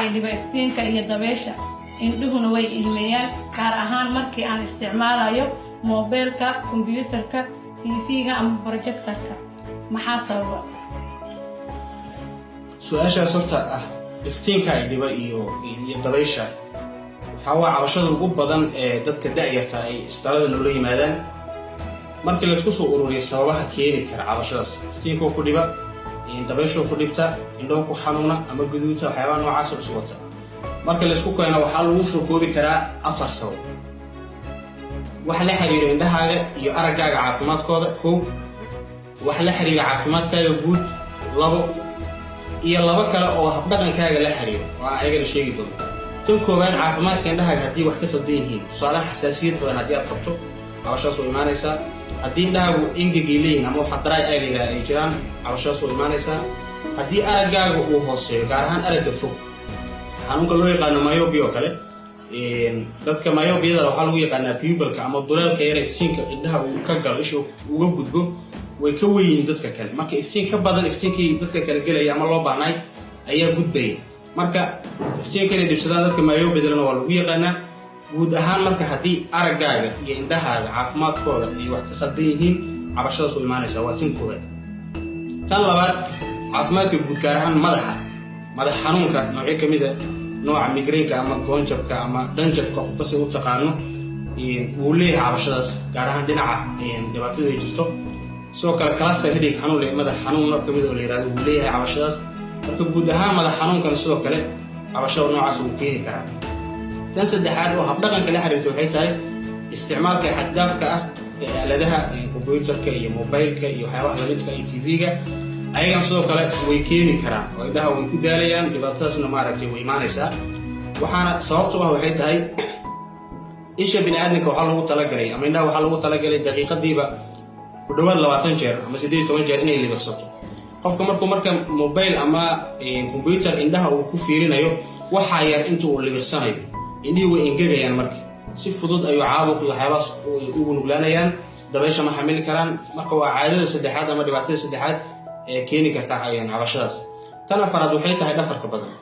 Waxay dhiba iftiinka iyo dabeesha, indhuhuna way ilmeeyaan, gaar ahaan markii aan isticmaalayo moobeelka, kombiyuutarka, TV-ga ama projectorka. Maxaa sababa? Su-aashaas horta ah iftiinka ay dhiba iyo dabaysha waxaa waa cabashada ugu badan ee dadka da'yarta ay isbitaalada noola yimaadaan. Markii laysku soo ururiyo sababaha keeni kara cabashadaas, iftiinkoo ku dhiba, dabayshoo ku dhibta, indhaho ku xanuuna ama guduuta, waxyaabaha noocaasoo isu wata, marka laysku keeno waxaa lagu soo koobi karaa afar sabab. Wax la xiriira indhahaaga iyo araggaaga caafimaadkooda, kow. Wax la xiriira caafimaadkaaga guud, labo. Iyo labo kale oo habdhaqankaaga la xiriiro oo aan ayagana sheegi doono. Tan koowaad, caafimaadka indhahaaga haddii wax ka qaldan yihiin, tusaalaha xasaasiyad badan haddii aad qabto, cabashadaas oo imaanaysaa. Haddii indhahaagu engegay leeyihin ama waxa dry eye la yidhaha ay jiraan, cabashadaas oo imaanaysaa. Haddii araggaaga uu hooseeyo, gaar ahaan aragga fog, xanuunka loo yaqaano myopia oo kale. Dadka myopiada waxaa lagu yaqaanaa pupilka ama duleelka yara iftiinka indhaha uu ka galo, isha uga gudbo, way ka wen yihiin dadka kale. Marka iftiin ka badan iftiinkii dadka kale gelaya ama loo baahnay ayaa gudbaya. Marka iftiinka inay dhibsadaan dadka myopiadana waa lagu yaqaanaa guud ahaan. Marka haddii araggaaga iyo indhahaaga caafimaadkooda ay wax ka khaldan yihiin, cabashadaas u imaanaysaa. Waa tan koowaad. Tan labaad, caafimaadka guud, gaar ahaan madaxa, madax xanuunka noocyo ka mida, nooca migraineka ama goonjabka ama dhanjabka, qofka si u taqaano, wuu leeyahay cabashadaas, gaar ahaan dhinaca dhibaatadu ay jirto. Sidoo kale cluster headache, xanuun leh madax xanuun nooc ka mid oo la yihahdo, wuu leeyahay cabashadaas. Marka guud ahaan madax xanuunkana sidoo kale cabashada noocaas wuu keeni karaa. Tan saddexaad oo habdhaqanka la xiriirta waxay tahay isticmaalka xaddaafka ah ee aaladaha kombyuutarka iyo mobilka iyo waxyaabaha lamidka iyo TV-ga. Ayagana sidoo kale way keeni karaan oo indhaha way ku daalayaan, dhibaatadaasna maaragtay way imaanaysaa. Waxaana sababta u ah waxay tahay isha bini aadamka waxaa loogu talagalay ama indhaha waxaa loogu talagalay daqiiqadiiba ku dhawaad 20 jeer ama 18 jeer inay libiqsato. Qofka markuu marka mobile ama combyuutar indhaha uu ku fiirinayo, waxaa yar inta uu libiqsanayo, indhihii way engegayaan. Marka si fudud ayuu caabuq iyo waxyaabahaas ugu nuglaanayaan, dabaysha ma xamili karaan. Marka waa caadada saddexaad ama dhibaatada saddexaad ee keeni karta cabashadaas. Tan afaraad waxay tahay dhafarka badan.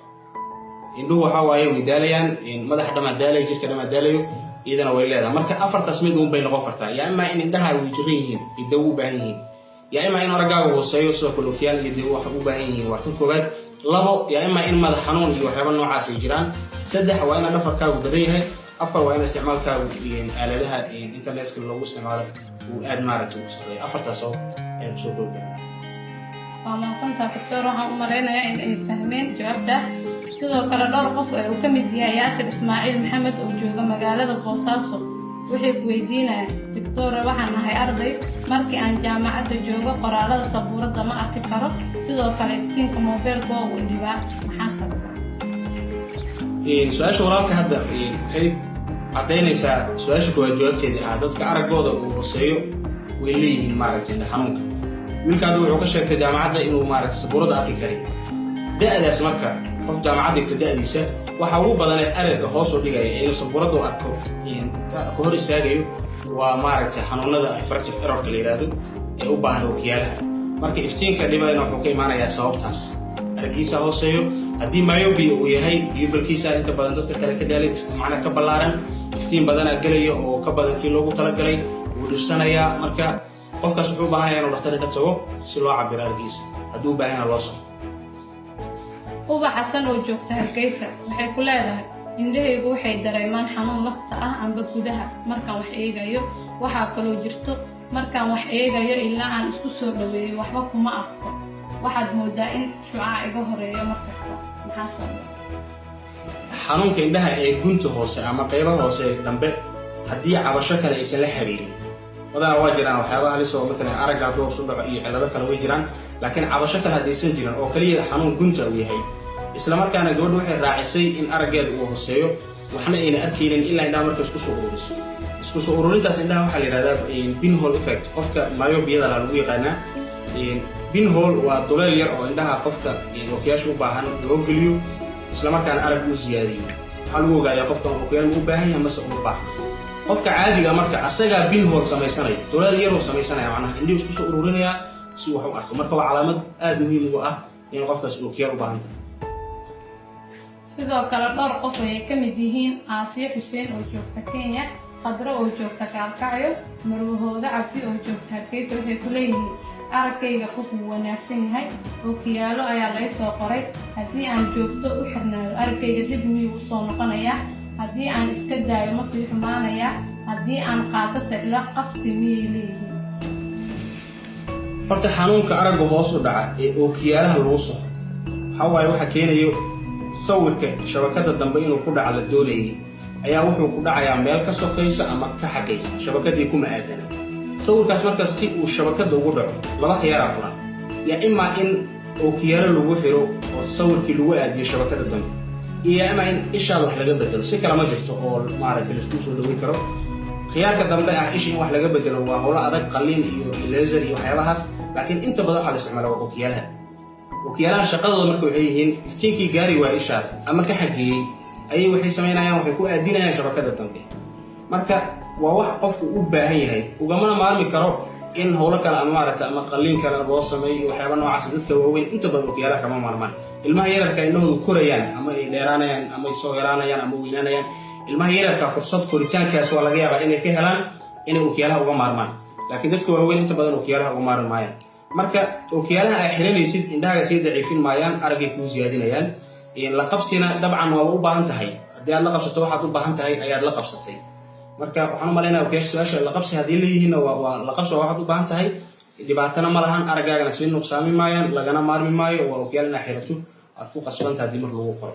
Indhuhu waxaa waaye way daalayaan, madaxa dhamaa daalaya, jirka dhamaa daalayo, iyadana way leedahay. Marka afartaas mid uun bay noqon kartaa: yaa imaa in indhaha way jiran yihiin ay dawo u baahan yihiin, yaa imaa in araggaaga hooseeyo, sidoo kale okiyaal iyo dawo wax u baahan yihiin, waa tan koowaad. Labo, yaa imaa in madax xanuun iyo waxyaaba noocaas ay jiraan. Saddex, waa inaa dhafarkaagu badan yahay. Afar, waa in isticmaalkaagu aaladaha internetka loogu isticmaalo uu aad maaragtay ugu sarreeyo. Afartaas oo ayaan kusoo koobi karnaa. Waa mahadsantaa, doctor. Waxaan u malaynayaa in ay fahmeen jawaabta. Sidoo kale dhowr qof ee uu ka mid yahay Yaasir Ismaaciil Maxamed oo jooga magaalada Boosaaso waxay ku weydiinayaan: "Doctore, waxaan nahay arday. Markii aan jaamacadda joogo, qoraalada sabuuradda ma arki karo. Sidoo kale iftiinka moobeelka waa uu dhibaa. Maxaa sababa?" Su-aasha walaalka hadda waxay caddaynaysaa su-aasha koowaad jawaabteeda ah. Dadka araggooda uu hooseeyo way leeyihiin maaragtay indha xanuunka. Wiilka hadda wuxuu ka sheegtay jaamacadda inuu maaragtay sabuuradda arki karin. Da'daas marka qof jaamacad dhigta da'diisa, waxa ugu badan ee aragga hoos u dhigaya ee inuu sabuuradda u arko ka hor istaagayo waa maaragtay xanuunada refractive errorka la yidhaahdo ee u baahan ookiyaalaha. Marka iftiinka dhibayna wuxuu ka imaanayaa sababtaas, araggiisa hooseeyo. Haddii myopia uu yahay, pupilkiisa inta badan dadka kale ka dhaalay, macnaa ka ballaaran, iftiin badanaa gelaya oo ka badan kii loogu talagalay, wuu dhibsanayaa. Marka qofkaas wuxuu u baahan yahay inuu dhakhtar indha tago si loo cabiro araggiisa, hadduu u baahan yahay loo soxo. Ubax Xasan oo joogta Hargeysa waxay ku leedahay: "Indhahaygu waxay dareemaan xanuun lafta ah amba gudaha markaan wax eegayo. Waxaa kaloo jirto markaan wax eegayo ilaa aan isku soo dhaweeyo waxba kuma arko. Waxaad moodaa in shucaac iga horeeyo markasta. Maxaa sababa?" Xanuunka indhaha ee gunta hoose ama qaybaha hoose ee dambe, haddii cabasho kale aysan la xiriirin, badanaa waa jiraan waxyaabaha halis oo matalan aragga hadduu hoos u dhaco iyo cillado kale way jiraan. Laakiin cabasho kale haddaysan jirin oo keliya xanuun gunta uu yahay, isla markaana gabadhu waxay raacisay in araggeeda uu hooseeyo, waxna ayna arkaynin ilaa indhaha marka isku soo ururiso. Isku soo ururintaas indhaha waxaa la yidhahdaa pinhole effect. Qofka myopiada lagu yaqaanaa. Pinhole waa duleel yar oo indhaha qofka ookiyaasha u baahan loo geliyo, isla markaana arag uu siyaadiyo. Waxaa lagu ogaadaa qofkan ookiyaal ma u baahan yahay mase uma baahna. Qofka caadiga marka asagaa pinhole samaysanaya, duleel yaruu samaysanaya, macnaha indhihu isku soo ururinayaa si wax u arko. Marka waa calaamad aada muhiim ugu ah in qofkaas ookiyaal u baahan tahay. Sidoo kale dhowr qof ay ka mid yihiin Aasiya Xuseen oo joogta Kenya, Khadro oo joogta Gaalkacyo, Marwahooda Cabdi oo joogta Hargeysa, waxay ku leeyihiin: "Araggayga wuxuu wanaagsan yahay, ookiyaalo ayaa laga soo qoray. Haddii aan joogto u xirnaayo, araggayga dib miyuu usoo noqonayaa? Haddii aan iska daayo, ma sii xumaanayaa? Haddii aan qaato la qabsi miyay leeyihiin?" Horta xanuunka aragga hoos u dhaca ee ookiyaalaha lagu soxo, waxaa waaye waxa keenayo sawirka shabakada dambe inuu ku dhaca la doonayay ayaa wuxuu ku dhacayaa meel ka sokaysa ama ka xagaysa shabakadii kuma aadana sawirkaas. Marka si uu shabakada ugu dhaco, laba khiyaaraa furan: yaa imaa in ookiyaalo lagu xiro oo sawirkii lagu aadiyo shabakada dambe, iyo yaa imaa in ishaada wax laga bedelo. Si kale ma jirto oo maaragtay laisku soo dhaweyn karo. Khiyaarka dambe ah isha in wax laga bedelo waa howlo adag, qalliin iyo laser iyo waxyaabahaas, laakiin inta badan waxaa la isticmaala waa ookiyaalaha. Ookiyaalaha shaqadooda marka waxay yihiin iftiinkii gaari waaya ishaada ama ka xageeyey ayay waxay samaynayaan, waxay ku aadinayaan shabakada dambe. Marka waa wax qofku u baahan yahay, ugamana maarmi karo in howlo kale ama maaragta ama qalliin kale loo sameeyo iyo waxyaaba noocaas. Dadka waaweyn inta badan ookiyaalaha kama maarmaan. Ilmaha yararka indhahoodu korayaan ama ay dheeraanayaan ama ay soo yaraanayaan ama weynaanayaan, ilmaha yararka fursad koritaankaas waa laga yaabaa inay ka helaan inay ookiyaalaha uga maarmaan, laakiin dadka waaweyn inta badan ookiyaalaha uga maarmi maayaan. Marka ookiyaalaha ay xiranaysid indhahaga sii daciifin maayaan, araggay kuu siyaadinayaan. La qabsina dabcan waaba u baahan tahay. Haddii aad la qabsato waxaad u baahan tahay ayaad la qabsatay. Marka waxaan u malaynaya ookiyaasha su-aasha la qabsi haddii leeyihiinna waa la qabsi, waa waxaad u baahan tahay, dhibaatana ma lahan, araggaagana sii nuqsaami maayaan, lagana maarmi maayo. Waa ookiyaal inaa xirato aad ku qasbanta haddii mar lagu qoro.